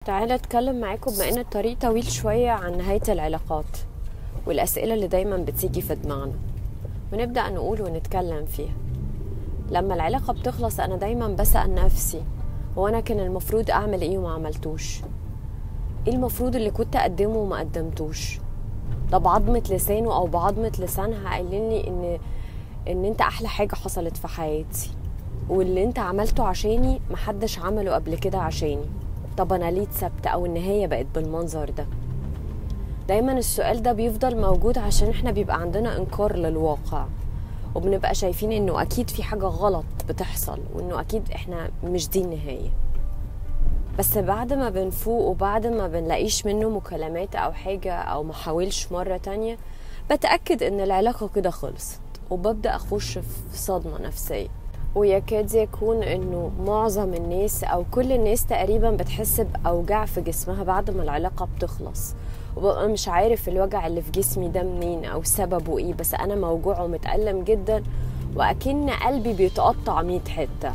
تعالى اتكلم معاكم بما ان الطريق طويل شوية عن نهاية العلاقات والأسئلة اللي دايما بتيجي في دماغنا ونبدأ نقول ونتكلم فيها. لما العلاقة بتخلص أنا دايما بسأل نفسي، هو أنا كان المفروض أعمل إيه وما عملتوش؟ إيه المفروض اللي كنت أقدمه وما قدمتوش؟ ده بعضمة لسانه أو بعضمة لسانها قايلين لي إن أنت أحلى حاجة حصلت في حياتي، واللي أنت عملته عشاني محدش عمله قبل كده عشاني. طب أنا ليه اتسبت أو النهاية بقت بالمنظر ده؟ دايما السؤال ده بيفضل موجود عشان احنا بيبقى عندنا انكار للواقع، وبنبقى شايفين انه اكيد في حاجة غلط بتحصل، وانه اكيد احنا مش دي النهاية. بس بعد ما بنفوق وبعد ما بنلاقيش منه مكالمات او حاجة او محاولش مرة تانية، بتأكد ان العلاقة كده خلصت، وببدأ اخش في صدمة نفسية. ويكاد يكون انه معظم الناس او كل الناس تقريبا بتحس باوجاع في جسمها بعد ما العلاقة بتخلص، وببقى مش عارف الوجع اللي في جسمي ده منين او سببه ايه، بس انا موجوع ومتألم جدا واكن قلبي بيتقطع 100 حتة.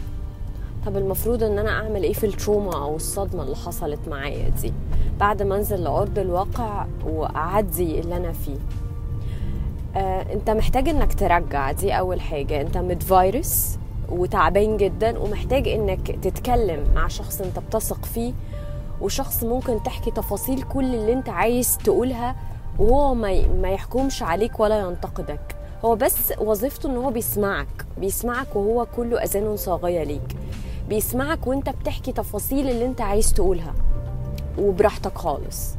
طب المفروض ان انا اعمل ايه في التروما او الصدمة اللي حصلت معايا دي بعد ما انزل لارض الواقع واعدي اللي انا فيه؟ انت محتاج انك ترجع، دي اول حاجة. انت متفيروس وتعبان جدا، ومحتاج انك تتكلم مع شخص انت بتثق فيه، وشخص ممكن تحكي تفاصيل كل اللي انت عايز تقولها، وهو ما يحكمش عليك ولا ينتقدك. هو بس وظيفته ان هو بيسمعك وهو كله اذان صاغيه ليك، بيسمعك وانت بتحكي تفاصيل اللي انت عايز تقولها وبراحتك خالص.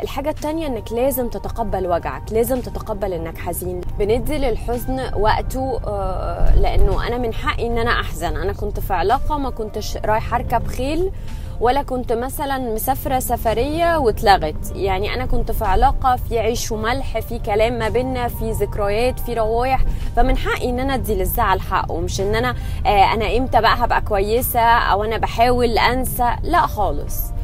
الحاجة التانية انك لازم تتقبل وجعك، لازم تتقبل انك حزين. بندي للحزن وقته، لانه انا من حقي ان انا احزن. انا كنت في علاقة، ما كنتش رايحة اركب خيل، ولا كنت مثلا مسافرة سفرية واتلغت. يعني انا كنت في علاقة في عيش وملح، في كلام ما بينا، في ذكريات، في روايح، فمن حقي ان انا ادي للزعل حقه، مش ان انا انا امتى بقى هبقى كويسة او انا بحاول انسى، لا خالص.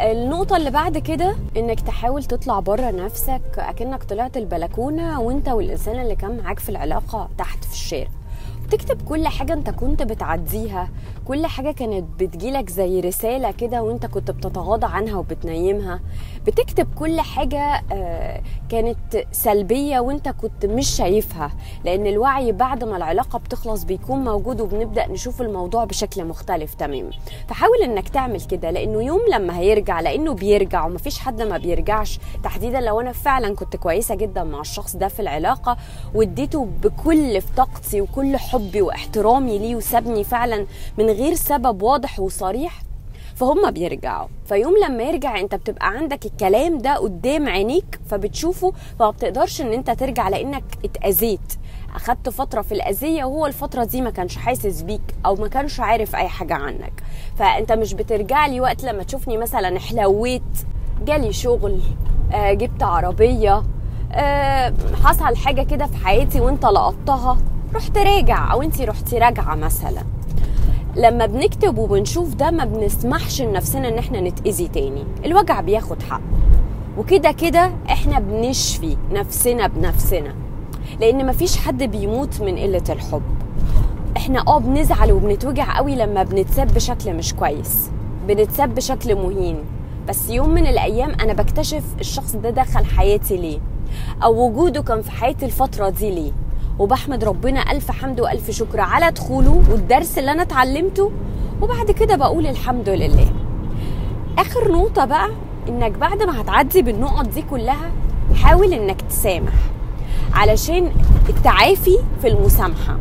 النقطة اللي بعد كده انك تحاول تطلع بره نفسك، اكنك طلعت البلكونة وانت والانسان اللي كان معاك في العلاقة تحت في الشارع. تكتب كل حاجة انت كنت بتعديها، كل حاجة كانت بتجيلك زي رسالة كده وانت كنت بتتغاضى عنها وبتنيمها. بتكتب كل حاجة كانت سلبية وانت كنت مش شايفها، لان الوعي بعد ما العلاقة بتخلص بيكون موجود، وبنبدأ نشوف الموضوع بشكل مختلف تماما. فحاول انك تعمل كده، لانه يوم لما هيرجع، لانه بيرجع ومفيش حد ما بيرجعش، تحديدا لو انا فعلا كنت كويسة جدا مع الشخص ده في العلاقة واديته بكل في طاقتي وكل حبي واحترامي ليه، وسابني فعلا من غير سبب واضح وصريح، فهم بيرجعوا. فيوم لما يرجع انت بتبقى عندك الكلام ده قدام عينيك، فبتشوفه، فما بتقدرش ان انت ترجع لانك اتأذيت، اخدت فترة في الأذية وهو الفترة دي ما كانش حاسس بيك او ما كانش عارف اي حاجة عنك. فانت مش بترجع لي وقت لما تشوفني مثلا حلويت، جالي شغل، جبت عربية، حصل حاجة كده في حياتي وانت لقطتها، رحت راجع او انتي رحتي راجعه مثلا. لما بنكتب وبنشوف ده ما بنسمحش لنفسنا ان احنا نتأذي تاني، الوجع بياخد حقه، وكده كده احنا بنشفي نفسنا بنفسنا، لان مفيش حد بيموت من قلة الحب. احنا بنزعل وبنتوجع قوي لما بنتساب بشكل مش كويس، بنتساب بشكل مهين، بس يوم من الايام انا بكتشف الشخص ده دخل حياتي ليه، او وجوده كان في حياتي الفترة دي ليه، وبحمد ربنا ألف حمد وألف شكر على دخوله والدرس اللي أنا اتعلمته، وبعد كده بقول الحمد لله. آخر نقطة بقى، إنك بعد ما هتعدي بالنقط دي كلها حاول إنك تسامح، علشان التعافي في المسامحة.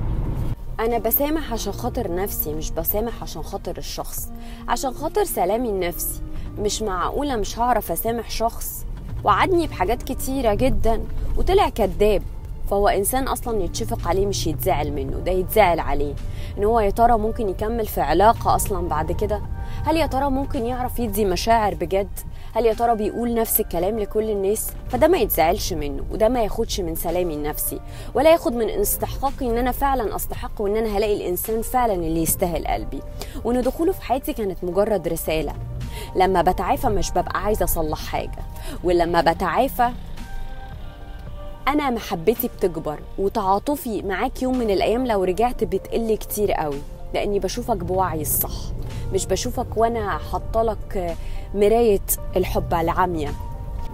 أنا بسامح عشان خاطر نفسي، مش بسامح عشان خاطر الشخص، عشان خاطر سلامي النفسي. مش معقولة مش هعرف أسامح شخص وعدني بحاجات كتيرة جدا وطلع كذاب، فهو إنسان أصلا يتشفق عليه مش يتزعل منه، ده يتزعل عليه إن هو يا ترى ممكن يكمل في علاقة أصلا بعد كده؟ هل يا ترى ممكن يعرف يدي مشاعر بجد؟ هل يا ترى بيقول نفس الكلام لكل الناس؟ فده ما يتزعلش منه، وده ما ياخدش من سلامي النفسي، ولا ياخد من استحقاقي إن أنا فعلا أستحق، وإن أنا هلاقي الإنسان فعلا اللي يستاهل قلبي، وإن دخوله في حياتي كانت مجرد رسالة. لما بتعافى مش ببقى عايزة أصلح حاجة، ولما بتعافى أنا محبتي بتكبر، وتعاطفي معاك يوم من الأيام لو رجعت بتقل كتير قوي، لأني بشوفك بوعي الصح، مش بشوفك وانا حاطه لك مراية الحب العامية.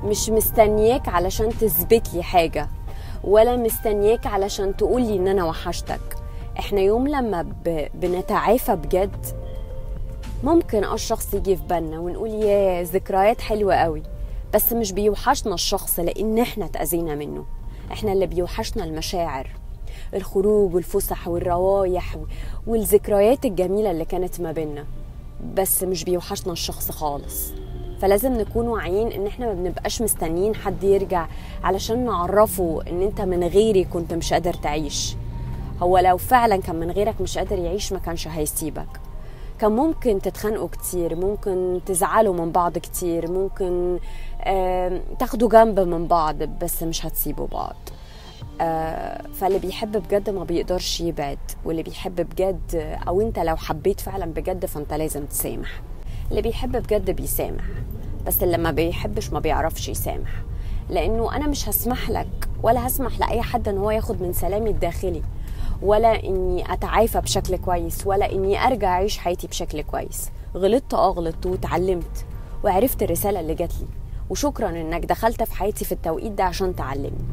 مش مستنياك علشان تثبت لي حاجة، ولا مستنياك علشان تقولي ان انا وحشتك. احنا يوم لما بنتعافى بجد ممكن الشخص يجي في بالنا ونقول يا ذكريات حلوة قوي، بس مش بيوحشنا الشخص لان احنا اتأذينا منه. احنا اللي بيوحشنا المشاعر، الخروج والفسح والروايح والذكريات الجميلة اللي كانت ما بيننا، بس مش بيوحشنا الشخص خالص. فلازم نكون واعيين ان احنا ما بنبقاش مستنيين حد يرجع علشان نعرفه ان انت من غيري كنت مش قادر تعيش. هو لو فعلا كان من غيرك مش قادر يعيش ما كانش هيسيبك. كان ممكن تتخانقوا كتير، ممكن تزعلوا من بعض كتير، ممكن تاخدوا جنب من بعض، بس مش هتسيبوا بعض. فاللي بيحب بجد ما بيقدرش يبعد، واللي بيحب بجد، او انت لو حبيت فعلا بجد فانت لازم تسامح. اللي بيحب بجد بيسامح، بس اللي ما بيحبش ما بيعرفش يسامح. لانه انا مش هسمح لك ولا هسمح لاي حد ان هو ياخد من سلامي الداخلي، ولا اني اتعافى بشكل كويس، ولا اني ارجع اعيش حياتي بشكل كويس. غلطت، غلطت وتعلمت وعرفت الرسالة اللي جات لي، وشكرا انك دخلت في حياتي في التوقيت ده عشان تعلمني.